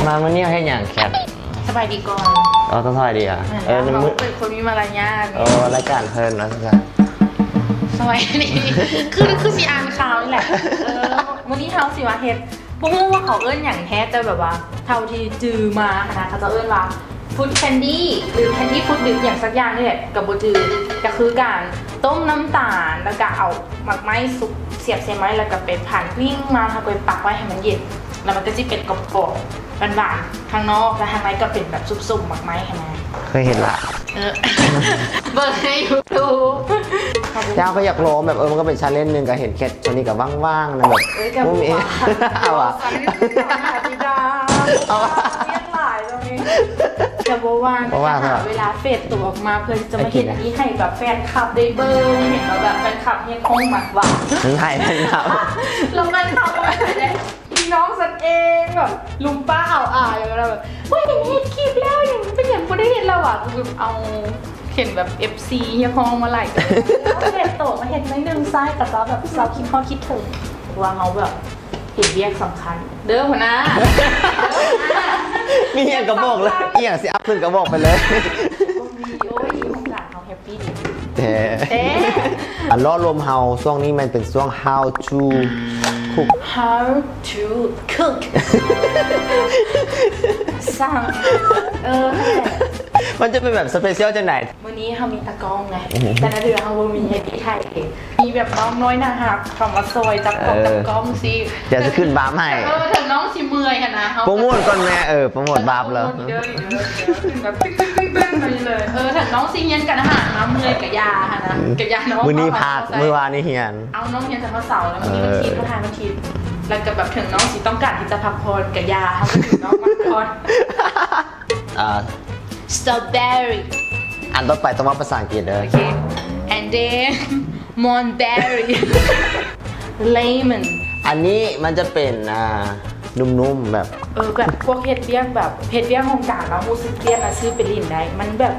ອ່າ ມື້ນີ້ເຮົາເຮັດຫຍັງແຄດ? ສະບາຍດີກ່ອນ. ເອີ ຕ້ອງສະບາຍດີອະ. ເອີ ເຮົາເປັນຄົນມີມາລະຍາດ. ເອີ ລາຍການເພິ່ນວ່າຊັ້ນຊະ. ສະບາຍດີ. ຄື ຄືຊິອ່ານຂ່າວນີ້ແຫຼະ. ເອີ ມື້ນີ້ເຮົາຊິມາເຮັດ ບໍ່ຮູ້ວ່າເຂົາເອີ້ນຫຍັງແທ້ ແຕ່ແບບວ່າເທົ່າທີ່ຈື່ມາຫັ້ນນະ ເຂົາເຈົ້າເອີ້ນວ່າ ຟຣຸດແຄນດີ ຫຼື ແຄນດີຟຣຸດ ຫຼື ອີ່ຫຍັງສັກຢ່າງນີ້ແຫຼະ ກໍບໍ່ຈື່. ກໍຄືການຕົ້ມນ້ຳຕານ ແລ້ວກໍເອົາໝາກໄມ້ສຸກສຽບໃສ່ໄມ້ ແລ້ວກໍໄປຜ່ານກລິ້ງມາ ແລ້ວກໍໄປປັກໄວ້ໃຫ້ມັນເຢັນ ແລ້ວມັນກໍຊິເປັນກອບໆ ຫວານໆ ຂ້າງນອກ ແລ້ວຂ້າງໃນກໍເປັນແບບຊຸບຊົມໝາກໄມ້ຫັ້ນນະ. ເຄີຍເຫັນລະ. ເອີ ເບິ່ງໃນຢູທູບ. ເຈົ້າກໍຢາກລອງແບບ ເອີ ມັນກໍເປັນຊາເລນໜຶ່ງ ກໍເຫັນແຄດ ໂຕນີ້ກໍວ່າງໆນະ ແບບ ເອີ ກໍບໍ່ວ່າ ເອົາວ່າ ເອົາວ່າ ວຽກຫຼາຍຕອນນີ້ ກໍບໍ່ວ່າ ບໍ່ວ່າ ຫາເວລາເຟດໂຕອອກມາ ເພື່ອທີ່ຈະມາເຮັດນີ້ໃຫ້ແບບແຟນຄລັບໄດ້ເບິ່ງ ເຫັນວ່າແບບແຟນຄລັບຮຽກຮ້ອງມັກວ່າ ມັນໃຫ້ແຟນຄລັບ ແລ້ວແຟນຄລັບກໍໄດ້ ພີ່ນ້ອງສັນເອງແບບລຸມປ້າອາວອາຍ ແບບ ເຮີ້ຍ ເຫັນເຮັດຄລິບແລ້ວ ຫຍັງ ເປັນຫຍັງບໍ່ໄດ້ເຮັດລະຫວາ? ຄືແບບ ເອົາ ເຫັນແບບເອັຟຊີຮຽກຮ້ອງມາຫຼາຍ ເຮັດໂຕ ມາເຮັດໜ້ອຍໜຶ່ງ ຊາຍກໍຈະແບບຊາວຄິດຮອດຄິດເຖິງ ວ່າເຮົາແບບເຮັດວຽກສຳຄັນເດີຫົວໜ້າ. ມີຫຍັງກໍບອກເລີຍ ອີ່ຫຍັງຊິອັບຂຶ້ນກໍບອກໄປເລີຍ. ບໍ່ມີ ໂອ້ຍ ລູກຫຼານເຮົາ ແຮບປີ້ດີແທ້. ເອີ ອັນຫຼໍ່ລົມເຮົາຊ່ວງນີ້ແມ່ນເປັນຊ່ວງ How to Cook How to Cook ສ້າງ ເອີ ນັ້ນແຫຼະ ມັນຈະເປັນແບບສະເປຊຽວຈັ່ງໃດ? ມື້ນີ້ເຮົາມີຕາກ້ອງໄງ ອືຮຶ ແຕ່ລະເທື່ອເຮົາບໍ່ມີ ໃຫ້ໄດ້ຖ່າຍເອງ ມີແບບນ້ອງນ້ອຍໜ້າຮັກເຂົ້າມາຊ່ອຍຈັບກ້ອງ ເອີ ຈັບກ້ອງຊີ້ ດຽວຊິຂຶ້ນບາບໃຫ້. ເອີ ເຖິງນ້ອງຊິເມື່ອຍຫັ້ນນະ ເຮົາໂປຣໂມດກ່ອນແມ່. ເອີ ໂປຣໂມດບາບແລ້ວ ໂປຣໂມດເດີ ເດີ ຂຶ້ນແບບຕຶ້ງໆໆໄປເລີຍ. ເອີ ເຖິງນ້ອງຊິຮຽນການອາຫານມາເມື່ອຍກະຢ່າຫັ້ນນະ ອືມ ກະຢ່ານ້ອງ. ມື້ນີ້ພັກ ມື້ວານນີ້ຮຽນ ເອົາ ນ້ອງຮຽນແຕ່ວັນເສົາ ແລ້ວມື້ນີ້ວັນທິດ ເອີ ວັນທາດວັນທິດ ແລ້ວກະແບບເຖິງນ້ອງຊິຕ້ອງການທີ່ຈະພັກຜ່ອນກະຢ່າ ເຮົາກະຖືນ້ອງພັກຜ່ອນ. ອ່າ ສະຕໍເບີຣີ ອັນຕໍ່ໄປຕ້ອງເວົ້າພາສາອັງກິດເດີ. ໂອເຄ and then mulberry lemon ອັນນີ້ມັນຈະເປັນ ອ່າ ນຸ້ມໆ ແບບ ເອີ ແບບພວກເຮັດວຽກ ແບບເຮັດວຽກໂຮງການແລ້ວຮູ້ສຶກຄຽດນະ ຊື້ໄປຫຼິ້ນໄດ້ ມັນແບບ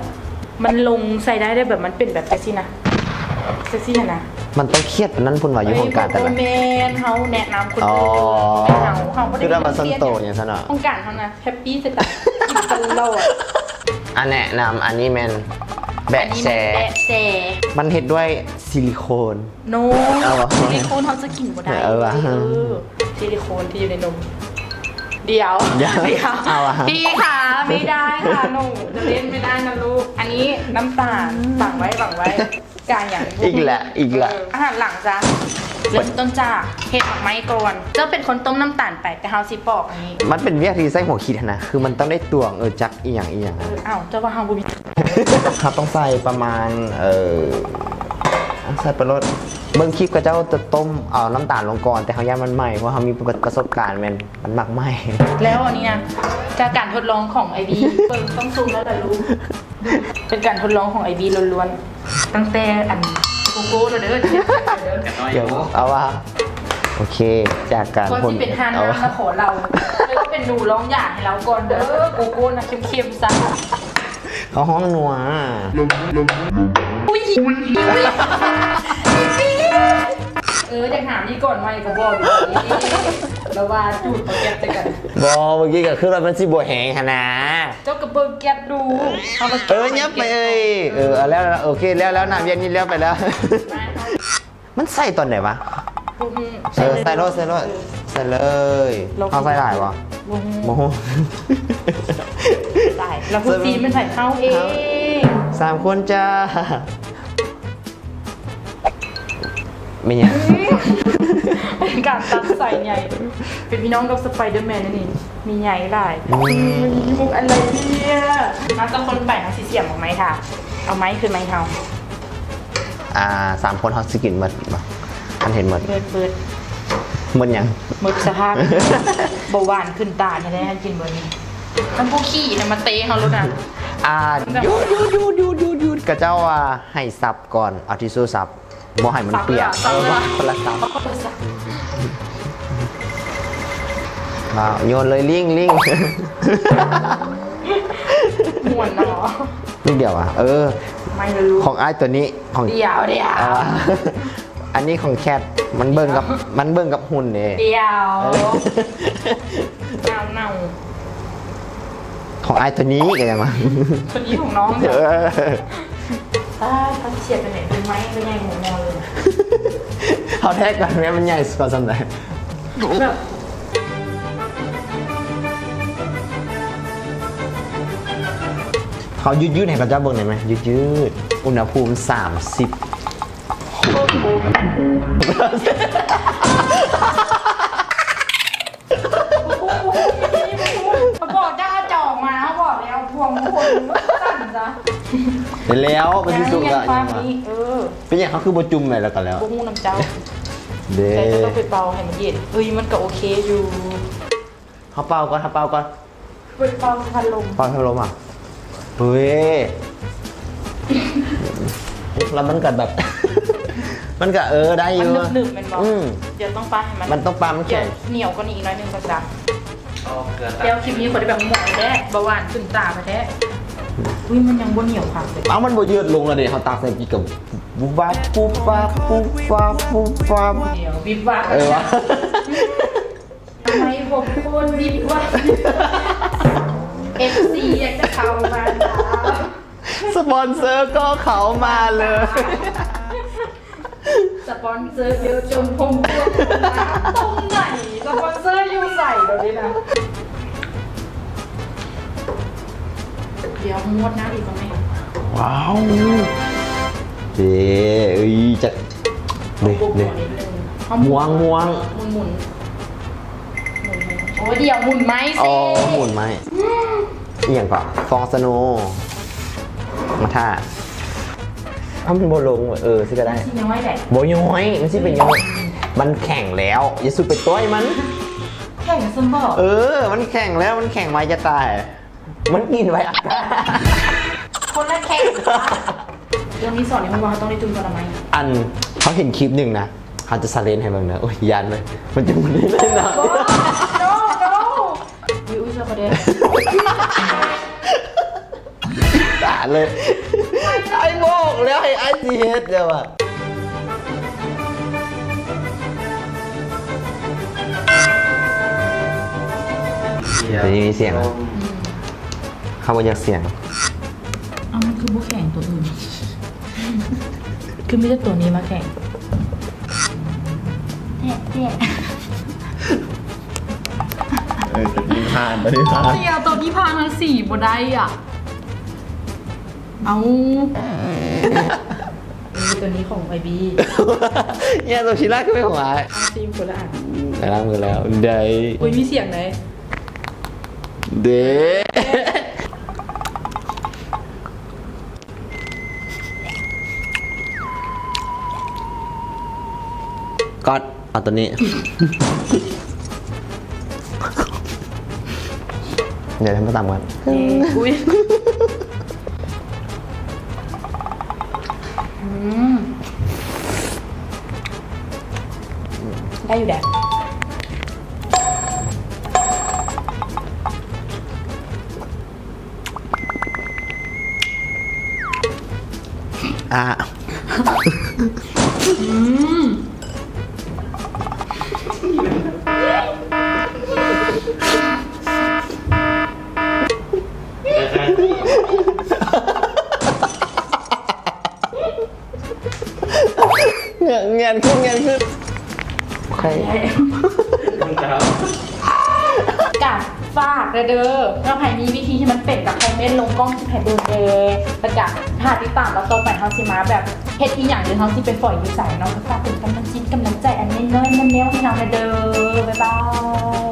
ມັນລົງໃສ່ໄດ້ ໄດ້ແບບ ມັນເປັນແບບຈັ່ງຊີ້ນະ ຈັ່ງຊີ້ນະນະ. ມັນຕ້ອງຄຽດປານນັ້ນພຸ້ນຫວາ ຢູ່ໂຮງການແຕ່ລະ ບໍ່ແມ່ນ ເຮົາແນະນຳຄົນອື່ນ ເຮົາ ເຮົາບໍ່ໄດ້ ຄືວ່າມັນສ່ວນໂຕຫຍັງຊັ້ນເນາະ ໂຮງການເຮົານະ ແຮບປີ້ສະຕາຍ ກິນຕະຫຼອດ. ອັນແນະນຳ ອັນນີ້ແມ່ນແບະແຊ ອັນນີ້ແມ່ນແບະແຊ ມັນເຮັດດ້ວຍຊິລິໂຄນ. ໂນ ເອົາຫວາ ຊິລິໂຄນເຮົາຈະກິນບໍ່ໄດ້. ເອົາຫວາ ເອີ ຊິລິໂຄນທີ່ຢູ່ໃນນົມ. ດຽວ ດຽວ ເອົາຫວາ ພີ່ຄະ ໄມ່ໄດ້ຄະ ໜູຈະຫຼິ້ນໄມ່ໄດ້ນະລູກ. ອັນນີ້ນ້ຳຕານ ອືມ ຝັງໄວ້ ຝັງໄວ້. ການຫຍັງ ອີກແຫຼະ ອີກແຫຼະ. ເອີ ອາຫານຫຼັງຈ້ະ ເລີ່ມຕົ້ນຈາກເຮັດໝາກໄມ້ກ່ອນ. ເຈົ້າເປັນຄົນຕົ້ມນ້ຳຕານໄປ ແຕ່ເຮົາຊິປອກອັນນີ້. ມັນເປັນວຽກທີ່ໃຊ້ຫົວຄິດຫັ້ນນະ ຄືມັນຕ້ອງໄດ້ຕວງ ເອີ ຈັກອີ່ຫຍັງອີ່ຫຍັງ. ເອີ ອ້າວ ເຈົ້າວ່າເຮົາບໍ່ມີ ເຮົາຕ້ອງໃສ່ປະມານ ເອີ ໃສ່ໄປໂລດ. ເບິ່ງຄລິບເຂົາເຈົ້າຈະຕົ້ມເອົານ້ຳຕານລົງກ່ອນ ແຕ່ເຮົາຢ້ານມັນໄໝ້ ເພາະເຮົາມີປະ ປະສົບການແມ່ນ ມັນມັກໄໝ້. ແລ້ວອັນນີ້ນະ ຈາກການທົດລອງຂອງໄອບີ ເບິ່ງຕ້ອງຊູມແລ້ວລະລູກ. ເປັນການທົດລອງຂອງໄອບີລ້ວນໆ ຕັ້ງແຕ່ອັນໂກໂກ້ແລ້ວເດີ. ດຽວ ເອົາວ່າ ໂອເຄ ຈາກການ ກ່ອນຊິເປັນຫ່ານນ້ຳນະ ຂໍເລົ່າ ເລີຍວ່າເປັນໜູລອງຢາໃຫ້ລາວກ່ອນເດີ. ໂກໂກ້ນະເຄັມໆຊະ. ເຂົາຮ້ອງນົວ. ອຸ້ຍ ເອີ ຢາກຖາມນີ້ກ່ອນໄໝກໍບອກຢູ່ ລະວ່າຈູດເອົາແກັບໃສ່ກັນ. ບໍ່ ເມື່ອກີ້ກໍຄືວ່າມັນຊິບໍ່ແຮງຫັ້ນນາ. ເຈົ້າກໍເບິ່ງແກັບດູ. ເອີ ຫຍັບໄປເອີຍ. ເອີ ເອົາແລ້ວ ໂອເຄ ແລ້ວ ແລ້ວ ນ້ຳວຽກນີ້ແລ້ວໄປແລ້ວ. ມັນໃສ່ຕອນໃດວະ? ບໍ່ຮູ້. ເອີ ໃສ່ໂລດ ໃສ່ໂລດ ເອີ ໃສ່ເລີຍ. ເຮົາໃສ່ຫຼາຍບໍ່? ບໍ່ຮູ້ ບໍ່ຮູ້. ຕາຍ ລະຜູ້ຊີມມັນໃສ່ເຮົາເອງ. ສາມຄົນຈ້າ. ແມ່ນຫຍັງ? ເປັນການຕັດໃສ່ໃຫຍ່ ເປັນພີ່ນ້ອງກັບສະໄປເດີແມນນັ້ນນີ້. ມີໃຫຍ່ຫຼາຍ. ອືມ ມີມຸກອັນໃດເນຍ? ມາ ເຈົ້າຄົນໄປ ເຮົາຊິສຽມເອົາໄມ້ຖ້າ. ເອົາໄມ້ຄືໄມ້ເຮົາ. ອ່າ ສາມຄົນເຮົາຊິກິນໝົດບໍ່? ຄັນເຫັນໝົດ ເບິດ ເບິດ ໝົດຫຍັງ? ໝົດສະພາບ. ເບົາຫວານຂຶ້ນຕາແທ້ໆ ຄັນກິນເບິດນີ້. ມັນຜູ້ຂີ້ໃຫ້ມາເຕະເຮົາໂລດນະ. ອ່າ ຢຸດ ຢຸດ ຢຸດ ຢຸດ ຢຸດ ກະເຈົ້າວ່າໃຫ້ສັບກ່ອນ ເອົາທິຊູສັບ. ບໍ່ໃຫ້ມັນປຽກ. ສັບເລີຍ ເອີ ສັບເລີຍ ສັບເລີຍ ສັບ. ອ້າວ ໂຍນເລີຍ ລິ້ງ ລິ້ງ. ມ່ວນເນາະ. ລູກດຽວອະ. ເອີ ຂອງອ້າຍໂຕນີ້ ຂອງ ດຽວ ດຽວ ເອົາ ອັນນີ້ຂອງແຄດ ມັນເບິ່ງກັບ ມັນເບິ່ງກັບຫຸ່ນເດ້. ດຽວ ເອີ ເນົ່າໆ. ຂອງອ້າຍໂຕນີ້ກໍຍັງວ່າ ໂຕນີ້ຂອງນ້ອງເດີ. ເອີ ຕາຍ ເຂົາຊິເສຍໄປໄຫນ ເປັນໄມ້ກໍໃຫຍ່ຫົວງໍເລີຍ. ເຮົາແທກກັນແມ່ນມັນໃຫຍ່ກວ່າສ່ຳໃດ. ແບບ ເຂົາຢືດໆໃຫ້ເຂົາເຈົ້າເບິ່ງໄດ້ໄໝ? ຢືດໆ ອຸນຫະພູມສາມສິບ. ເຂົາບອກເຈົ້າເອົາຈອກມາ ເຮົາບອກແລ້ວ ພວງຄົນສັ່ນຊະ. ເຫັນແລ້ວ ມັນຊິສຸກລະ ເອີ ເປັນຫຍັງເຂົາຄືບໍ່ຈຸ່ມໄວ້ແລ້ວກໍແລ້ວ? ບໍ່ຮູ້ນຳເຈົ້າ. ເດ້ ແຕ່ເຈົ້າຕ້ອງໄປເປົ່າໃຫ້ມັນເຢັນ. ເອີຍ ມັນກໍໂອເຄຢູ່. ເຮົາເປົ່າກ່ອນ ເຮົາເປົ່າກ່ອນ. ເປີດເປົ່າພັດລົມ ເປົ່າພັດລົມອ່ະ. ເຮີ້ຍ ແລ້ວມັນກໍແບບ ມັນກໍ ເອີ ໄດ້ຢູ່ ມັນໜຶບໆ ແມ່ນບໍ່? ອືມ ດຽວຕ້ອງປາໃຫ້ມັນ ມັນຕ້ອງປາໃຫ້ມັນແຂງ ດຽວໜຽວກວ່ານີ້ອີກໜ້ອຍໜຶ່ງກ່ອນຈ້ະ. ແຕ່ວ່າຄລິບນີ້ຂ້ອຍໄດ້ແບບມ່ວນແທ້ ເບົາຫວານຂຶ້ນຕາແທ້. ອຸ້ຍ ມັນຍັງບໍ່ໜຽວຄັກເລີຍ. ເອົ້າ ມັນບໍ່ຍືດລົງລະເດ ເຮົາຕັກໃສ່ກິນກັບ ວຸບວັບ ປຸບປັບ ປຸບປັບ ປຸບປັບ ດຽວ ວິບວັບ ເອີ ວະ. ທຳໄມຜົມໂຄນວິບວັບ ເອັຟຊີ ຢາກຈະເຂົ້າມາຖາມ ສະປອນເຊີກໍເຂົ້າມາເລີຍ. ສະປອນເຊີດຽວຈົນຜົມໂຄນວິບວັບ ຕົງໃດ? ສະປອນເຊີຢູ່ໃສດຽວນີ້ນະ? ດຽວງວດໜ້າອີກກ່ອນແມ່. ວ້າວ ເດ້ ເອີຍ ຈັກ ເດ້ ເດ້ ເອົາໝູນ ໝູນ ໝູນ ໝູນ ໝູນ ໂອ້ຍ ດຽວໝູນໄມ້ຊິ. ອໍ ໝູນໄມ້. ອີ່ຫຍັງເກາະ? ຟອງສະໂນ ມາຖ້າ. ເອົ້າ ມັນບໍ່ລົງ ເອີ ຊິກໍໄດ້. ມັນຊິຍ້ອຍແຫຼະ. ບໍ່ຍ້ອຍ ມັນຊິໄປຍ້ອຍ. ມັນແຂງແລ້ວ ຢ່າສູ່ໄປຕ່ອຍມັນ. ແຂງຊັ້ນບໍ? ເອີ ມັນແຂງແລ້ວ ມັນແຂງໄວຈະຕາຍ. ມັນກິນໄວອາກາດ ຄົນລະແຂງ. ເລື່ອງນີ້ສອນໃຫ້ຮູ້ວ່າເຮົາຕ້ອງໄດ້ຈຸ່ມກ່ອນລະໄໝ? ອັນ ເຮົາເຫັນຄລິບໜຶ່ງນະ ເຮົາຈະຊາເລນໃຫ້ເບິ່ງເດີ. ໂອ້ຍ ຢ້ານເລີຍ ມັນຈະໝູນໄດ້ເລີຍນະ. ໂນ ໂນ ໂນ. ອຸ້ຍ ອຸ້ຍ ຊ່ວຍຂ້ອຍແດ່. ຕາເລີຍ ອ້າຍບອກແລ້ວໃຫ້ອ້າຍຊິເຮັດແລ້ວວ່າ. ດຽວນີ້ມີສຽງ ອືມ ເຮົາບໍ່ຢາກສຽງ. ເອົ້າ ມັນຄືບໍ່ແຂງໂຕອື່ນ ຄືມີແຕ່ໂຕນີ້ມາແຂງ. ແຕະ ແຕະ. ເອີ ໂຕນີ້ຜ່ານ ໂຕນີ້ຜ່ານ. ຊິເອົາໂຕທີ່ຜ່ານທາງສີບໍ່ໄດ້ອະ. ເອົາ ເອີ ໂຕນີ້ຂອງໄອບີ. ເອີ ໂຕຊິລາກຄືເປັນຂອງອ້າຍ. ເອົາ ຊີມຄົນລະອັນ. ໄດ້ລ້າງມືແລ້ວ ໄດ້. ໂອ້ຍ ມີສຽງໃດ. ເດ້. ກອດ ເອົາໂຕນີ້ ດຽວໃຫ້ມາຕຳກັນ. ເອີ ອຸ້ຍ ອືມ ໄດ້ຢູ່ແດະ. ອ່າ ອືມ ແງນຂຶ້ນ ແງນຂຶ້ນ. ໂອເຄ ກະຝາກແດ່ເດີ ຖ້າໃຜມີວິທີທີ່ມັນເປັນ ກະຄອມເມັນລົງກ້ອງໃຫ້ເບິ່ງແດ່ ແລ້ວກະຖ້າຕິດຕາມວ່າຕໍ່ໄປເຮົາຊິມາແບບເຮັດອີ່ຫຍັງ ຫຼືເຮົາຊິໄປຝອຍຢູ່ໃສເນາະ ກະຝາກເປັນກຳລັງຈິດກຳລັງໃຈອັນນ້ອຍໆ ແນວໆ ໃຫ້ເຮົາແດ່ເດີ. ບາຍບາຍ.